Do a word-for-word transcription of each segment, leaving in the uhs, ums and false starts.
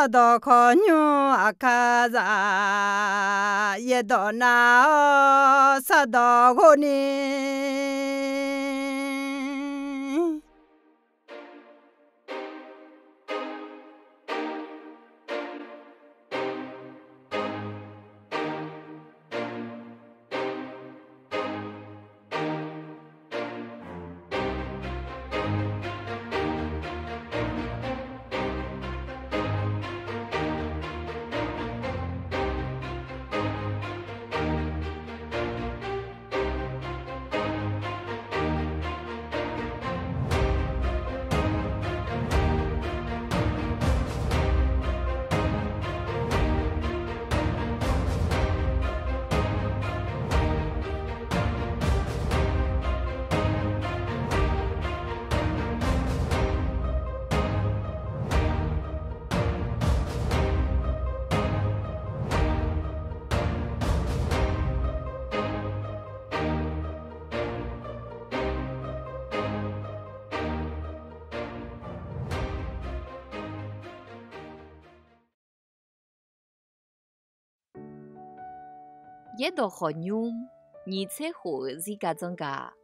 Sardawq khawqnymr aqkaqzaq, yaerdawq nav-awr sardawq ghov ni. Yaerdawq khawqnymr, nyiq tser khof-euq zirgaq dzanr gaq.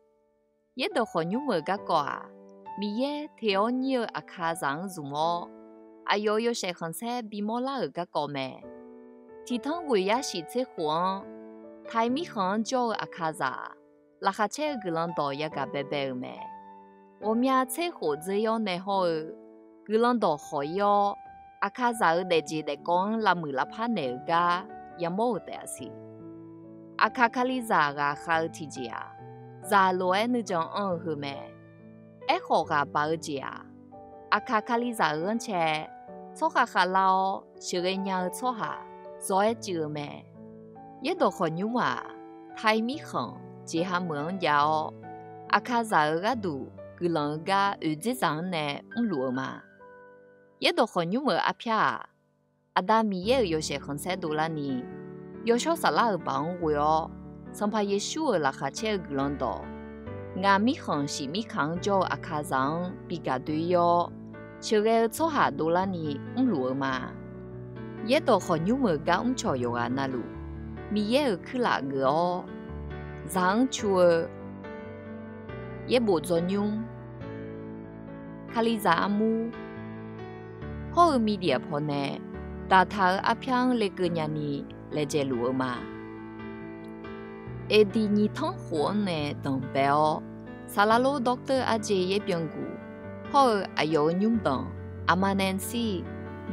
Yaerdawq khawqnymr-euq garkawv-aq, Miqyaer teq-awr nyir-eu aqkaqzaq-anr zmq-awr, aqyawf-euq yawshaef khanqsaer bimawr lar-euq garkawv mae. Tiqtanr ghoeq yar shif tser khof-anr, Taiq mirkhanq-anr jawr-eu aqkaqzaq-aq, laqkhaq caer-eu guiqlanq dawq yagaq baebae-euq mae. Ghawqmya tser khof dzeur-awr nae hawr-eu, guiqlanq dawq khawq-ir-awr, aqkaqzaq-euq daefjeq daefkawv-anr lavmuiq lavpar naeq-euq gar yamawr-euq taef-a siq. Aqkaq Kalizaq ghaqkhav-eu tiqjeq-aq, zaq lof-aer nuijan anr-eu heu mae. Aerkhawf, ghaq baq-eu jeq-aq, aqkaq Kalizaq-euq ghanrcae, tsawrhaq khavlar-awr sheuqghae nya-eu tsawrhaq zawq-aer cuiv-eu mae. Yaerdawq khawqnymr-aq, Taiq mirkhanq jeqha meuq-anr jav-awr, aqkaqzaq-euq gharduq guiqlanq-eu gar oeq dzer zaq-anr nae mrluf-eu ma. Yaerdawq khawqnymr-euq arpyar-aq, Aqda Miqyaer-euq yawshaef khanqsaer dovlarni, Yawshawr Saflar-euq baoq-anr ghoe-awr, Sanqpaq Yeqsur-euq laqkhaq caer-eu guiqlanq dawq, ngaq mirkhanq shif mirkaq-anr jawr-eu aqkaqzaq-anr bi gaq doe-ir-awr, sheuqghae-eu tsawrhaq dovlarni mrluf-eu ma. Yaerdawq khawqnymr-euq gar mrcawq yawqghaq navluf, Miqyaer-euq kuirlaf geuf-awr, zaq-anr cu-eu yaerbof dzawrnymr, Kalizaq armur, hawr-eu Miqdyaer pawnae daqtaq-eu arpyar-anr lekeuv nyani laejae luf-eu ma. Eqdiq nyiq tanr khof-anr nae danqbae-awr, Saqlaqlor Doctor Arje Yaerbyan Guq hawr-eu aqyawf-euq nymrdanq Aqma Nansir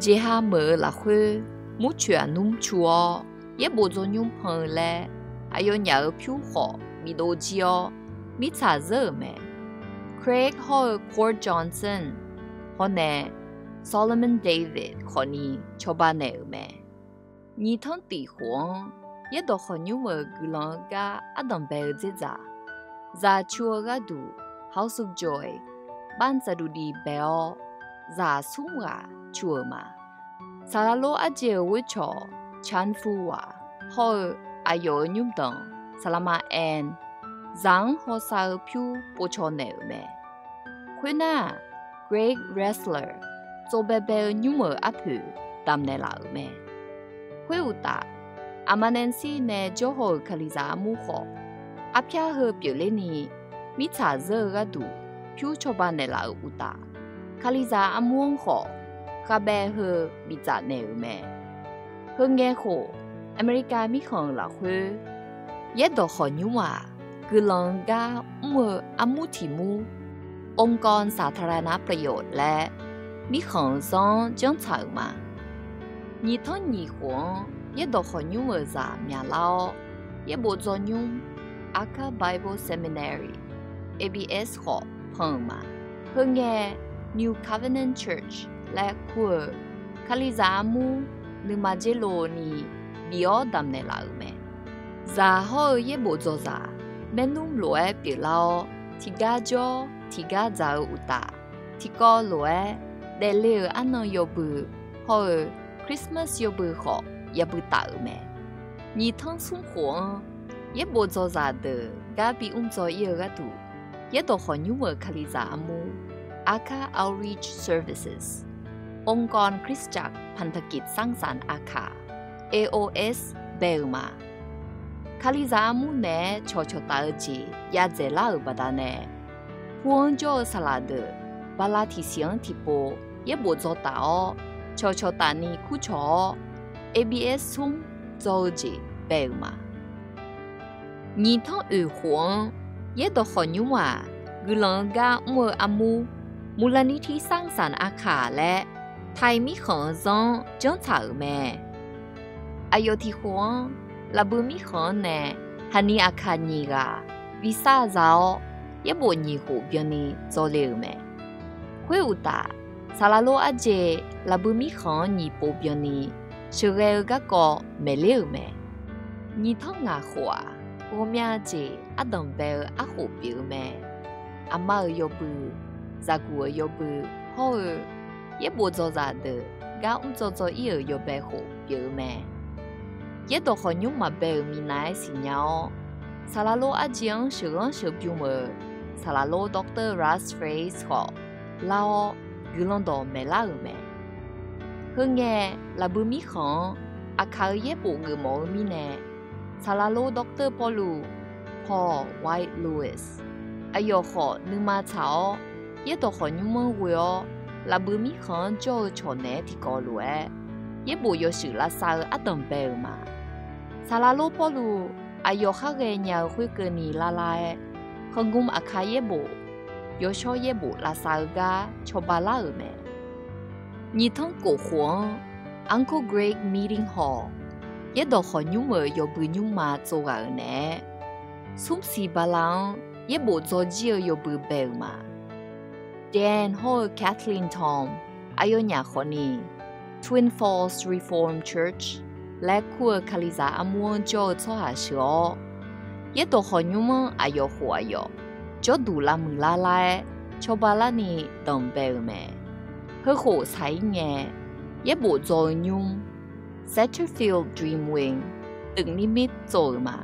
jeqha meuq-eu lafkhoer murcoeq aqnmr cu-awr, yaerbof dzawrnymr pan-eu laer aqyawfnyaf-euq pyur khawf bidov jir-awr, mirtsaq zeur-euq mae. Craig hawr-eu Cor Johnson hawr nae Solomon David khawfni cawba naeq-euq mae. Nyiq tanr tiq khof-anr, yaerdawq khawqnymr-euq guiqlanq-eu gar ardanq bae-eu dzerdzaq, zaq cu-eu gharduq House of Joy bardzaq duqdi bae-awr, zaq smr ghaq cu-euq ma. Saqlaqlor Arje-euq ghoercawq Chanfu-aq hawr-eu aqyawf-euq nymrdanq Saqlaqma Ann, zaq-anr hawsav-eu pyur povcaw naeq-euq mae. Khoernar, Greg Restler tsovbaebae-eu nymr-euq arpoeq damqnaeq laf-euq mae. Khoeruqtaf, Aqma Nansir nae jawrhaw-euq Kalizaq armur khawf, arpyar heu pyeuflerni mirtsaq zeur-eu gharduq pyur cawba naeqlaf-euq uqtaf, Kalizaq armur-anr khawf khavbaev heu biftsaf naeq-euq mae. Heu ngae khof, Aqmeqlikav mirkhanq-euq lafkhoer yaerdawq khawqnymr-aq, guiqlanq-eu gar mr-eu armur tiq mur, องค์กรสาธารณประโยชน์ laer mirkhanq-euq zanr-anr janrtsaq-euq ma. Nyiq tanr nyiq khof-anr yaerdawq khawqnymr-euq zaq myaqlar-awr, yaerbof dzawrnymr Aqkar Bible Seminary, A B S khawf pan-euq ma. Heu ngae, New Covenant Church laer kur-eu Kalizaq armur nuima dzer lov ni bif-awr damqnaeq laf-euq mae. Zaq hawr-eu yaerbof dzawrzaq maernmr lof-aer pyeuflar-awr, tiqgar jawr tiqgar dzaq-eu uqtaf, tiqkawv lof-aer daefle-euq arnan yawbui hawr-eu Christmas yawbui khawf yabui taf-euq mae. Nyiq tanr smr khof-anr yaerbof dzawrzaq deuq gar bimr dzaw-ir-eu gharduq, yaerdawq khawqnymr-euq Kalizaq armur, Aqkar Outreach Services, องค์กรคริสตจักรพันธกิจสร้างสรรค์อาข่า A O S bae-euq ma. Kalizaq armur naeq-aer cawqcawq taf-eu jeq yadzaeq lar-euq baqdanae, pu-anr jawr-eu saqlaq deuq bala tiqsiq-anr tiqpov yaerbof dzaw taf-awr, cawqcawq taf ni kurcawq-awr, A B S smr dzaw-eu jeq bae-euq ma. Nyiq tanr oeq khof-anr, yaerdawq khawqnymr-aq, guiqlanq-eu gar mr-eu armur, มูลนิธิสร้างสรรค์อาข่า laer, Taiq mirkhanq-eu zanr-anr janrtsaq-euq mae. Aqyawf tiq khof-anr, lafbui mirkhanq-anr nae haqni aqkaq nyiq ghaq bi sar za-awr, yaerbof nyiq khof byanni dzawle-euq mae. Khoeruqtaf, saqlaq lor arjeq lafbui mirkhanq-anr nyiq pov byanni sheuqghae-eu garkawv maeqler-euq mae. Nyiq tanr ngaq khof-aq, ghawqmya jeq ardanq bae-eu arkhof pyeuf-eu mae. Aqma-euq yawbui, zaqguq-euq yawbui hawr-eu, yaerbof dzawzaq deuq gar mr dzaw dzaw ir-euq yawbae khof pyeuf-eu mae. Yaerdawq khawqnymr maqbae-euq minav-aer siqnya-awr, saqlaq lor arjeq-anr sheuqghanr sheuqbymr-eu saqlaq lor Doctor Russ Fraze khawf, lar-awr guiqlanq dawq maeqlar-euq mae. Heungae, lafbui mirkhanq-anr aqkaq-eu yaerbof geufmawf-eu mirnae, saqlaq lor Doctor Pawrluv, Paul White Lewis, aqyawf khawf nuima tsaq-awr, yaerdawq khawqnymr-anr ghoe-awr, lafbui mirkhanq-anr jawr-eu cawq naeq-aer tiqkawv lof-aer, yaerbof yawshuif lavsav-eu ardanq bae-euq ma. Saqlaq lor Pawrluv aqyawf khar ghaenya-eu khoerkeuvni lar lar-aer, khanqgmr aqkaq yaerbof, yawshawr yaerbof lavsav-eu gar cawba lar-euq mae. Nyiq tanr kof khof-anr, Uncle Greg Meeting Hall, yaerdawq khawqnymr-euq yawbui nymrma tsov ghaq-euq naeq-aer, smr siq bala-anr yaerbof dzaw jir-eu yawbui bae-euq ma. Dan hawr-eu Kathleen Tom, aqyawfnyaf khawfni, Twin Falls Reformed Church laer kur-eu Kalizaq armur-anr jawr-eu tsawrhaq sheuq-awr, yaerdawq khawqnymr-anr aqyawf khof aqyawf jawrduq lavmuiq lar lar-aer cawba larni danqbae-euq mae. Heukhof saq-ir ngae, yaerbof dzaw-eu nymr, Satterfield Dreamwing, Duknimit tsov-euq ma.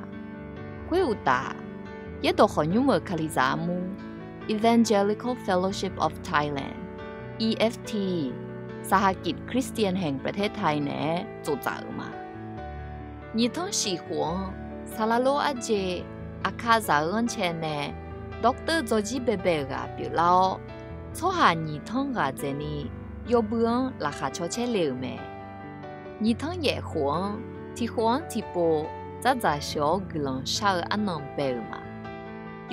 Khoeruqtaf, yaerdawq khawqnymr-euq Kalizaq armur, Evangelical Fellowship of Thailand, E F T, Sahagit Christian แห่งประเทศไทย naeq-aer tsoftsaf-euq ma. Nyiq tanr shif khof-anr, saqlaq lor arjeq aqkaqzaq-eu ghanrcae nae dawrteuv dzaw jir baebae-euq ghaq pyeuflar-awr, tsawrhaq nyiq tanr ghaq dzaeqni yawbui-anr laqkhaq caw caer le-euq mae. Nyiq tanr yaef khof-anr, tiq khof-anr tiqpov dzardzaq sheuq-awr guiqlanq shar-eu arnan bae-euq ma.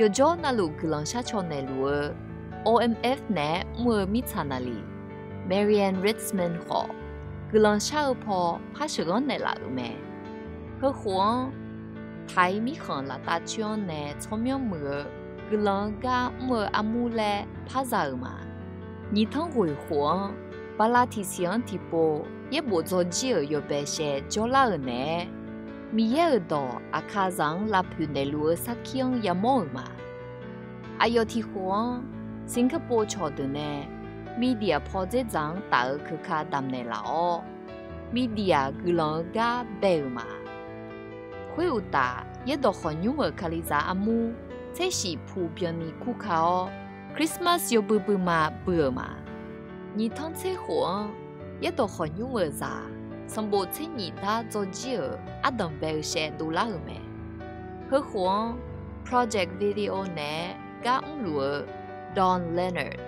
Yawqjawr navluf guiqlanq shar caw naeqluf-eu O M F naeq-aer mr-eu mirtsaq naqliq, Marianne Ritzman khawf, guiqlanq shar-eu paw par sheuqghanr naeqlaf-euq mae. Heukhof-anr, Taiq mirkhanq laftav coer-anr nae tsawrmyanr muiq-eu guiqlanq-eu gar mr-eu armur laer par za-euq ma. Nyiq tanr ghoeq khof-anr, bala tiqsiq-anr tiqpov yaerbof dzaw jir-euq yawbae shaev jawrlar-euq naeq-aer, Miqyaer-euq dawq aqkaqzaq-anr lavpoeq naeqluf-eu sarkir-anr yamawr-euq ma. Aqyawf tiq khof-anr, Singapore cawqdeuq nae media paw dzerdzaq-anr taf-eu keuka damqnaeq laf-awr, media guiqlanq-eu gar bae-euq ma. Khoeruqtaf, yaerdawq khawqnymr-euq Kalizaq armur tser shif pu byanni kurka-awr, Christmas yawbui buima bui-euq ma. Nyiq tanr tser khof-anr, yaerdawq khawqnymr-euq zaq sanqbof tser nyif dar dzaw jir-euq ardanq bae-eu shaev dovlar-euq mae. Heukhof-anr, Project Video naeq-aer gar mrluf-eu Don Leonard,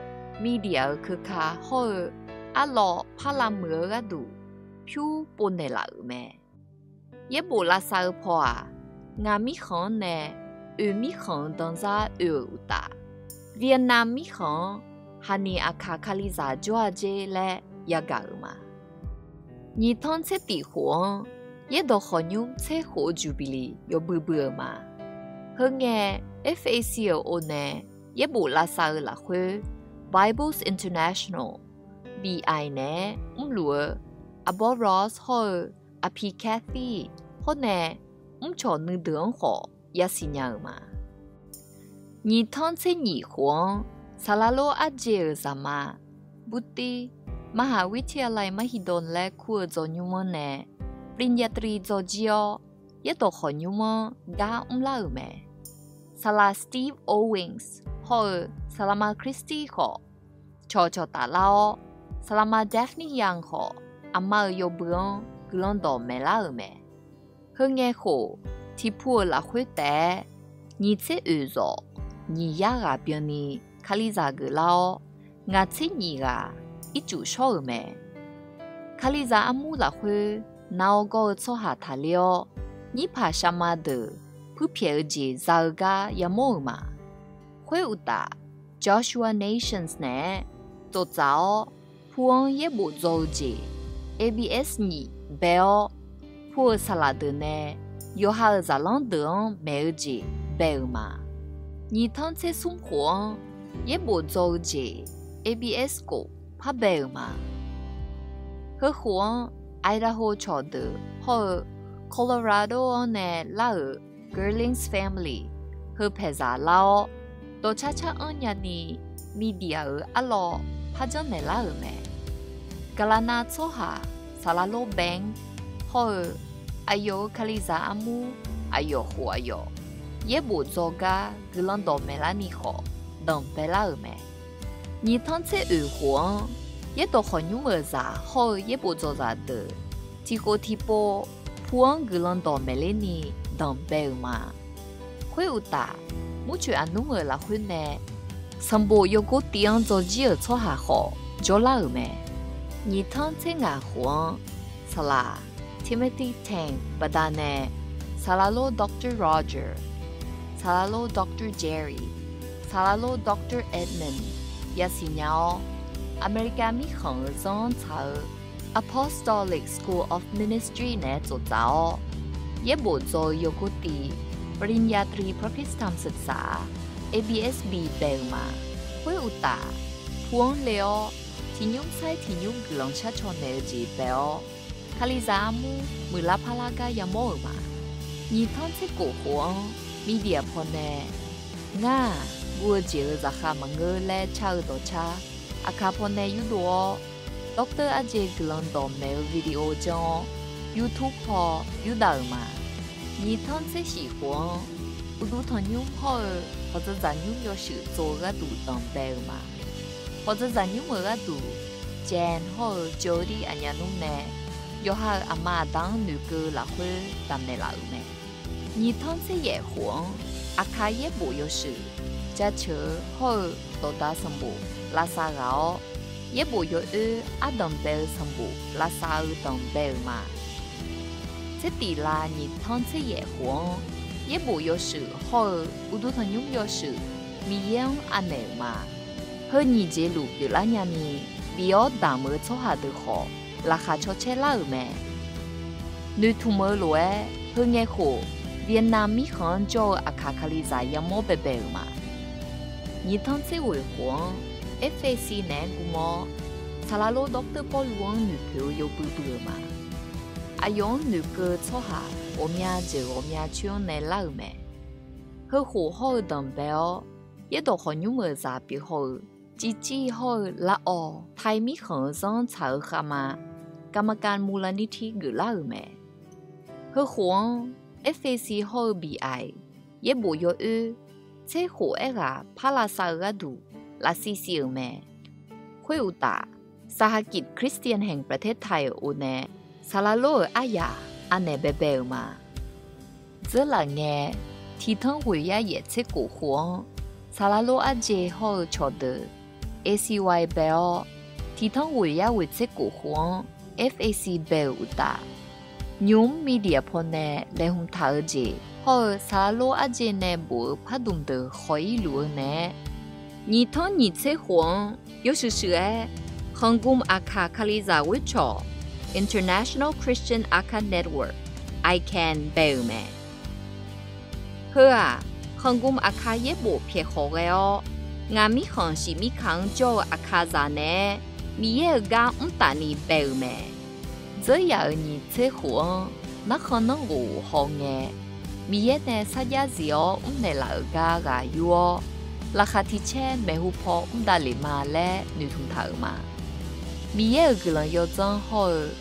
media-eu keuka hawr-eu arlawv par lavmuiq-eu gharduq pyur povnaeq laf-euq mae. Yaerbof lavsav-eu paw-aq, ngaq mirkhanq-anr nae oeq mirkhanq-eu danzar oe-euq uqtaf, Vietnam mirkhanq-anr haqniq aqkaq Kalizaq jawr-a jer laer yagaq-euq ma. Nyiq tanr tser tif khof-anr, yaerdawq khawqnymr tser khof-eu Jubilee yawbui bui-euq ma. Heungae, F A C-euq o nae yaerbof lavsav-eu lafkhoer, Bibles International, B I naeq-aer mrluf-eu Arbor Ross hawr-eu Aqpiq Cathy hawr nae mrcawq nuideuq-anr khawf yasiq nya-euq ma. Nyiq tanr tser nyif khof-anr, saqlaq lor arjeq-euq zaqma, Butir, มหาวิทยาลัยมหิดล laer kur-eu dzawrnymr-anr nae ปริญญาตรี dzaw jir-awr, yaerdawq khawqnymr-anr gar mrlar-euq mae. Saqlaq Steve Owings hawr-eu saqlaqma Christy khawf, cawqcawq taflar-awr, Saqlaqma Daphne Young khawf, aqma-euq yawbui-anr guiqlanq dawq maeqlar-euq mae. Heu ngae khof, tiqpu-euq lafkhoer taef-aer nyiq tser oeq zawf nyiq yar ghaq byanni Kalizaq geuflar-awr, ngaq tser nyiq ghaq ircuf shawr-euq mae. Kalizaq armur lafkhoer na-awr gawr-eu tsawrhaq taqler-awr, nyirpaq sharma deuq puirpyaeq-eu jeq za-eu gar yamawr-euq ma. Khoeruqtaf, Joshua Nations naeq-aer tsoftsaf-awr, pu-anr yaerbof dzaw-eu jeq A B S nyiq bae-awr, pu-euq saqlaq deuq nae yawqha-euq zaqlanr deuq-anr maeq-eu jeq bae-euq ma. Nyiq tanr tser smr khof-anr yaerbof dzaw-eu jeq A B S kof par bae-euq ma. Heukhof-anr Idaho cawqdeuq hawr-eu Colorado-anr nae lar-euq Girling's Family heu paeqzaq lar-awr, dawqcar car anr nyani media-euq arlawr par janrnaeq lar-euq mae. Gaqlaqnav tsawrhaq Saqlaqlor Banks hawr-eu aqyawf-euq Kalizaq armur aqyawf khof aqyawf yaerbof dzaw gar guiqlanq dawq maeqlar ni khawf danqbae lar-euq mae. Nyiq tanr tser oeq khof-anr, yaerdawq khawqnymr-euq zaq hawr-eu yaerbof dzaw zaq deuq tiqkhof tiqpov pu-anr guiqlanq dawq maeqler ni danqbae-euq ma. Khoeruqtaf, murcoeq aqnmr-euq lafkhoer nae sanqbof yawgor tiv-anr dzawjir-euq tsawrhaq khawf jawrlar-euq mae. Nyiq tanr tser ngaq khof-anr, saqlaq Timothy Tang baqdanae, saqlaqlor Doctor Roger, saqlaqlor Doctor Jerry, saqlaqlor Doctor Edmund yasiq nya-awr, Aqmeqlikav mirkhanq-euq zanr-anr tsaq-eu Apostolic School of Ministry naeq-aer tsoftsaf-awr, yaerbof dzaw-eu yawgor tiv ปริญญาตรี พระคริสตธรรมศึกษา A B S B bae-euq ma. Khoeruqtaf, pu-anr le-awr, tiqnymr sair tiqnymr guiqlanq sharcaw naeq-eu jeq bae-awr, Kalizaq armur muiqlar parlar gar yamawr-euq ma. Nyiq tanr tser kof khof-anr media pawnae, ngar-aq guv-eu jeq-euq zaqkhav maqngeur laer car-eu dawqcar, aqkaq pawnae yurdov-awr, Doctor Arjeq guiqlanq dawq maeq-eu video janr-awr, YouTube paw yurdav-euq ma. Nyiq tanr tser shif khof-anr, uqduq tanqnymr hawr-eu hawqdzanq zaqnymr yawshuif tsov-eu gharduq danqbae-euq ma. Hawqdzanq zaqnymr-euq gharduq, Jan hawr-eu Jody aqnyaf nmr nae yawqha-euq aqma aqda-anr noeqkeuv-eu lafkhoer daqmaeq laf-euq mae. Nyiq tanr tser yaef khof-anr, aqkaq yaerbof yawshuif jaceuq-eu hawr-eu dawqda sanqbof lavsav ghaq-awr, yaerbof yawoer ardanq bae-eu sanqbof lavsav-eu danqbae-euq ma. Tser tif lav nyiq tanr tser yaef khof-anr, yaerbof yawshuif hawr-eu uqduq tanqnymr yawshuif Miqyaer-anr anaeq-euq ma. Heu nyiq jeq luf pyeuflar nyani, bif-awr damq-eu tsawrhaq deuq khawf, laqkhaq caw caer lar-euq mae. Noeqtmq-eu lof-aer, heu ngae khof, Vietnam mirkhanq-anr jawr-eu aqkaq Kalizaq yamawr baebae-euq ma. Nyiq tanr tser ghoeq khof-anr, F A C naeq-aer gm-awr, saqlaqlor Doctor Pawrluv-anr noeqpoeq-eu yawbui bui-euq ma. Aqyawf-anr noeqkeuv-eu tsawrhaq ghawqmya jeuq ghawqmya coer-anr nae lar-euq mae. Heukhof hawr-eu danqbae-awr, yaerdawq khawqnymr-euq zaq pyeuf haw-eu, civciv hawr-eu lafawq Thai mirkhanq-euq zanr tsaq-eu khavma, กรรมการมูลนิธิ geuflar-euq mae. Heukhof-anr, F A C hawr-eu biq-aq, yaerbof yawoer tser khof aerghaq par lavsav-eu gharduq lafsiq siq-euq mae. Khoeruqtaf, สหกิจคริสเตียนแห่งประเทศไทย-euq or nae saqlaqlor-euq aryaq anaeq baebae-euq ma. Dzeurlaf ngae, tiq tanr ghoeq yar yaef tser kof khof-anr, saqlaqlor Arjeq hawr-eu cawqdeuq A C Y bae-awr, tiq tanr ghoeq yar ghoeq tser kof khof-anr F A C bae-euq uqtaf, nymq-mr media pawnae laeqhmq taq-eu jeq hawr-eu saqlaqlor Arjeq nae bof-eu pardmq deuq khawq-ir luf-eu naeq-aer, nyiq tanr nyiq tser khof-anr yawshuif shuif-aer, Khanqgm Aqkaq Kalizaq ghoercawq, International Christian Akha Network, ICAN bae-euq mae. Heu-aq, Khanqgm Aqkaq yaerbof pyaeq khawq ghae-awr, ngaq mirkhanq shif mirkaq-anr jawr-eu Aqkaqzaq naeq-aer Miqyaer-euq gar mr taf ni bae-euq mae. Dzeur yaf-euq nyiq tser khof-anr narkhan nanrghof haw ngae, Miqyaer nae sarjax zif-awr mrnaeq laf-euq gar ghaq yur-awr, laqkhaq tiq caer maeqhu paw mr davlef ma laer noeqtmq taq-euq ma. Miqyaer-euq guiqlanq yawdzanr hawr-eu,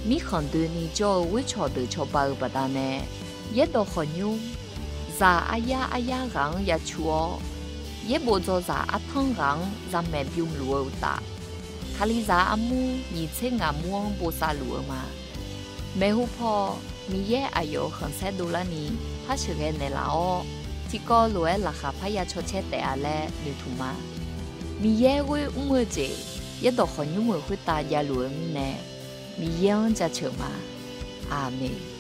mirkhanq doeni jawr-eu ghoercawq deuq cawba-eu baqdanae, yaerdawq khawqnymr zaq aryar aryar ghaq-anr ya cu-awr, yaerbof dzawzaq artanr ghaq-anr zaqmaeq bymluf-eu uqtaf, Kalizaq armur nyiq tser ngaq mur-anr bosav luf-eu ma. Maeqhu paw, Miqyaer aqyawf-euq khanqsaer dovlarni par sheuqghae naeqlaf-awr, tiqkawv lof-aer laqkhaq parya caw caer taef-a laer noeqtmq ma. Miqyaer ghoer mr-eu jeq yaerdawq khawqnymr-euq khoertav javluf-eu mirnae, Miqyaer-anr jaceuq ma. Aqmeq.